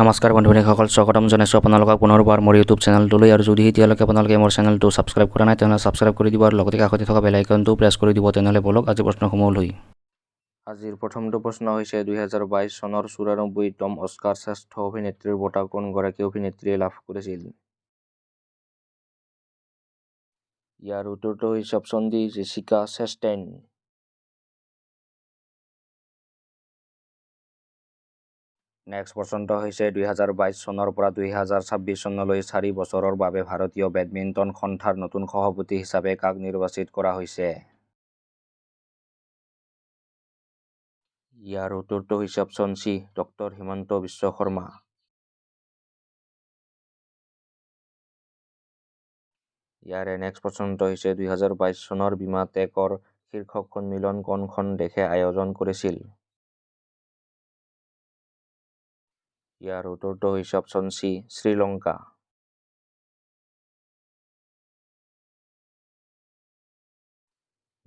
নমস্কাৰ বন্ধু বান্ধৱীসকল, স্বাগতম জনাইছোঁ আপোনালোকক পুনৰবাৰ মোৰ ইউটিউব চেনেলটোলৈ। আৰু যদি এতিয়ালৈকে আপোনালোকে মোৰ চেনেলটো ছাবস্ক্ৰাইব কৰা নাই, তেনেহ'লে ছাবস্ক্ৰাইব কৰি দিব আৰু লগতে কাষতে থকা বেল আইকনটো প্ৰেছ কৰি দিব। তেনেহ'লে ব'লক আজি প্ৰশ্নসমূহ লৈ। আজিৰ প্ৰথমটো প্ৰশ্ন হৈছে 2022 চনৰ 94তম অস্কাৰ শ্ৰেষ্ঠ অভিনেত্ৰীৰ বঁটা কোনগৰাকী অভিনেত্ৰীয়ে লাভ কৰিছিল? ইয়াৰ উত্তৰটো হৈছে অপশ্যন ডি, জেছিকা চেষ্টেইন। নেক্সট প্ৰশ্নটো হৈছে 2022 চনৰ পৰা 2026 চনলৈ 4 বছৰৰ বাবে ভাৰতীয় বেডমিণ্টন সন্থাৰ নতুন সভাপতি হিচাপে কাক নিৰ্বাচিত কৰা হৈছে? ইয়াৰ উত্তৰটো হৈছে option C, doctor Himanta Biswa Sarma. ইয়াৰে নেক্সট প্ৰশ্নটো হৈছে 2022 চনৰ বিমষ্টেকৰ শীৰ্ষ সন্মিলন কোনখন দেশে আয়োজন কৰিছিল? ইয়াৰ উত্তৰটো হৈছে অপশ্যন চি, শ্ৰীলংকা।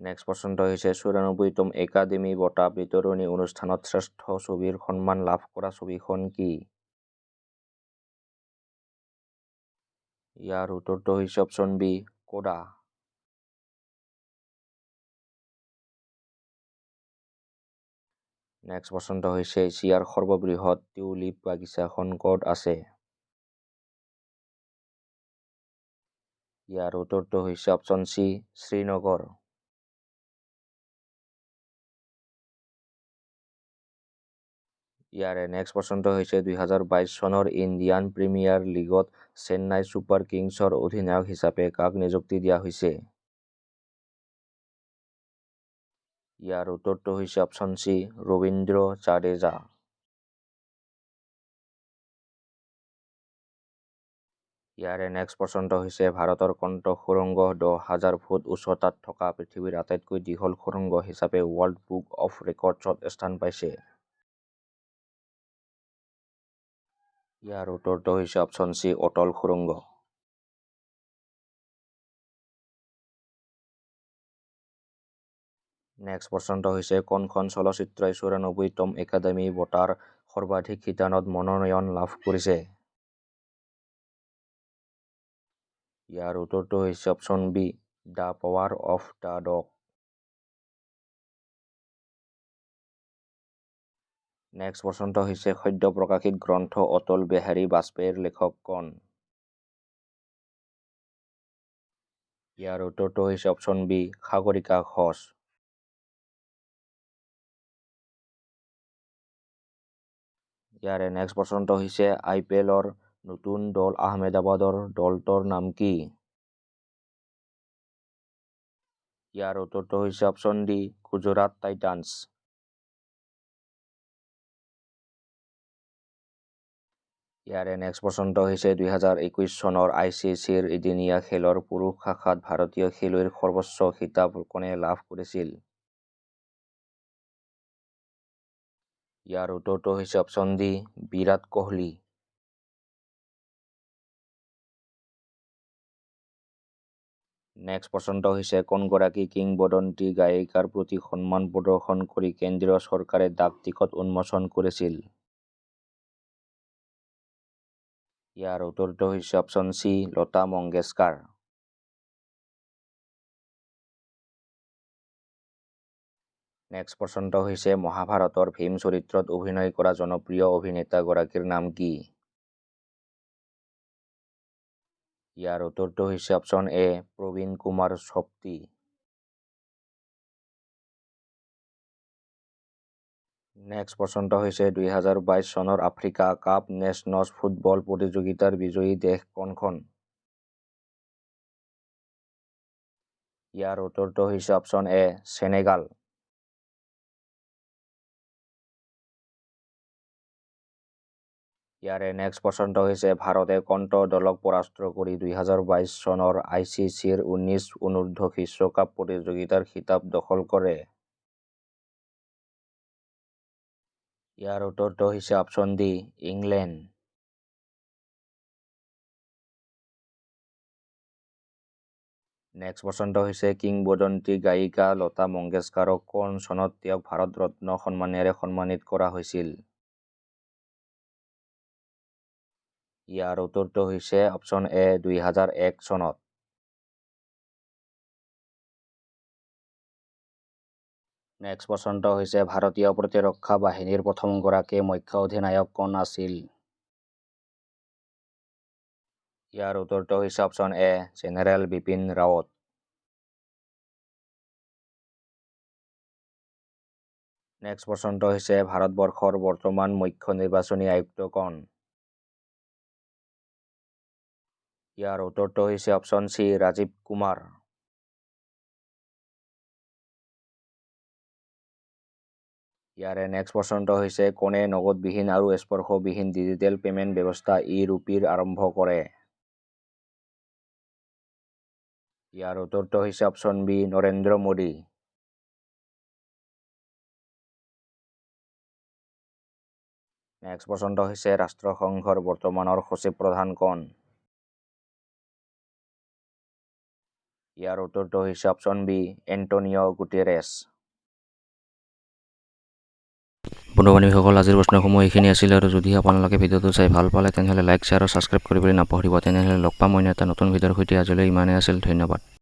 নেক্সট প্ৰশ্নটো হৈছে 94তম একাডেমী বঁটা বিতৰণী অনুষ্ঠানত শ্ৰেষ্ঠ ছবিৰ সন্মান লাভ কৰা ছবিখন কি? ইয়াৰ উত্তৰটো হৈছে অপশ্যন বি, কোডা। নেক্সট প্ৰশ্নটো হৈছে এছিয়াৰ সৰ্ববৃহৎ টিউলিপ বাগিচাখন ক'ত আছে? ইয়াৰ উত্তৰটো হৈছে অপশ্যন চি, শ্ৰীনগৰ। ইয়াৰে নেক্সট প্ৰশ্নটো হৈছে 2022 চনৰ ইণ্ডিয়ান প্ৰিমিয়াৰ লীগত চেন্নাই ছুপাৰ কিংছৰ অধিনায়ক হিচাপে কাক নিযুক্তি দিয়া হৈছে? ইয়াৰ উত্তৰটো হৈছে অপশ্যন চি, ৰবীন্দ্ৰ জাদেজা। ইয়াৰে নেক্সট প্ৰশ্নটো হৈছে ভাৰতৰ কোনটো সুৰংগ 10,000 ফুট উচ্চতাত থকা পৃথিৱীৰ আটাইতকৈ দীঘল সুৰংগ হিচাপে ৱৰ্ল্ড বুক অৱ ৰেকৰ্ডছত স্থান পাইছে? ইয়াৰ উত্তৰটো হৈছে অপশ্যন চি, অটল সুৰংগ। নেক্সট প্ৰশ্নটো হৈছে কোনখন চলচ্চিত্ৰই 94তম একাডেমী বঁটাৰ সৰ্বাধিক শিতানত মনোনয়ন লাভ কৰিছে? ইয়াৰ উত্তৰটো হৈছে option B, the power of the dog. Next প্ৰশ্নটো হৈছে সদ্য প্ৰকাশিত গ্ৰন্থ অটল বিহাৰী বাজপেয়ীৰ লেখক কোন? ইয়াৰ উত্তৰটো হৈছে অপশ্যন বি, সাগৰিকা ঘোষ। ইয়াৰে নেক্সট প্ৰশ্নটো হৈছে আই পি এলৰ নতুন দল আহমেদাবাদৰ দলটোৰ নাম কি? ইয়াৰ উত্তৰটো হৈছে অপশ্যন ডি, গুজৰাট টাইটানছ। ইয়াৰে নেক্সট প্ৰশ্নটো হৈছে 2021 চনৰ I C চিৰ এদিনীয়া খেলৰ পুৰুষ শাখাত ভাৰতীয় খেলুৱৈৰ সৰ্বোচ্চ খিতাপ কোনে লাভ কৰিছিল? ইয়াৰ উত্তৰটো হৈছে option D, Virat Kohli. Next প্ৰশ্নটো হৈছে কোনগৰাকী কিংবদন্তি গায়িকাৰ প্ৰতি সন্মান প্ৰদৰ্শন কৰি কেন্দ্ৰীয় চৰকাৰে ডাক টিকট উন্মোচন কৰিছিল? ইয়াৰ উত্তৰটো হৈছে option C, Lata Mangeshkar. Next প্ৰশ্নটো হৈছে মহাভাৰতৰ ভীম চৰিত্ৰত অভিনয় কৰা জনপ্ৰিয় অভিনেতাগৰাকীৰ নাম কি? ইয়াৰ উত্তৰটো হৈছে option A, Praveen Kumar Sobti. Next প্ৰশ্নটো হৈছে 2022 চনৰ আফ্ৰিকা কাপ নেশ্যনছ ফুটবল প্ৰতিযোগিতাৰ বিজয়ী দেশ কোনখন? ইয়াৰ উত্তৰটো হৈছে অপশ্যন এ, চেনেগাল। ইয়াৰে নেক্সট প্ৰশ্নটো হৈছে ভাৰতে কোনটো দলক পৰাস্ত কৰি 2022 চনৰ I C চিৰ 19 অনুৰ্ধ বিশ্বকাপ প্ৰতিযোগিতাৰ খিতাপ দখল কৰে? ইয়াৰ উত্তৰটো হৈছে অপশ্যন ডি, ইংলেণ্ড। নেক্সট প্ৰশ্নটো হৈছে কিংবদন্তি গায়িকা লতা মংগেশকাৰক কোন চনত তেওঁক ভাৰত ৰত্ন সন্মানেৰে সন্মানিত কৰা হৈছিল? ইয়াৰ উত্তৰটো হৈছে অপশ্যন এ, 2001 চনত। নেক্সট প্ৰশ্নটো হৈছে, ভাৰতীয় প্ৰতিৰক্ষা বাহিনীৰ প্ৰথমগৰাকী মুখ্য অধিনায়ক কোন আছিল? ইয়াৰ উত্তৰটো হৈছে option A, general Bipin Rawat. Next প্ৰশ্নটো হৈছে, ভাৰতবৰ্ষৰ বৰ্তমান মুখ্য নিৰ্বাচনী আয়ুক্ত কোন? ইয়াৰ উত্তৰটো হৈছে অপশ্যন চি, ৰাজীৱ কুমাৰ। ইয়াৰে নেক্সট প্ৰশ্নটো হৈছে, কোনে নগদবিহীন আৰু স্পৰ্শবিহীন ডিজিটেল পে'মেণ্ট ব্যৱস্থা ই-ৰুপিৰ আৰম্ভ কৰে? ইয়াৰ উত্তৰটো হৈছে option B, Narendra Modi. Next প্ৰশ্নটো হৈছে, ৰাষ্ট্ৰসংঘৰ বৰ্তমানৰ সচিব প্ৰধান কোন? ইয়াৰ উত্তৰটো হৈছে অপশ্যন বি, এণ্টনিঅ' গুটেৰেছ। বন্ধু বান্ধৱীসকল, আজিৰ প্ৰশ্নসমূহ এইখিনি আছিল আৰু যদি আপোনালোকে ভিডিঅ'টো চাই ভাল পালে, তেনেহ'লে লাইক, শ্বেয়াৰ আৰু ছাবস্ক্ৰাইব কৰিবলৈ নাপাহৰিব। তেনেহ'লে লগ পাম অন্য এটা নতুন ভিডিঅ'ৰ সৈতে। আজিলৈ ইমানেই আছিল, ধন্যবাদ।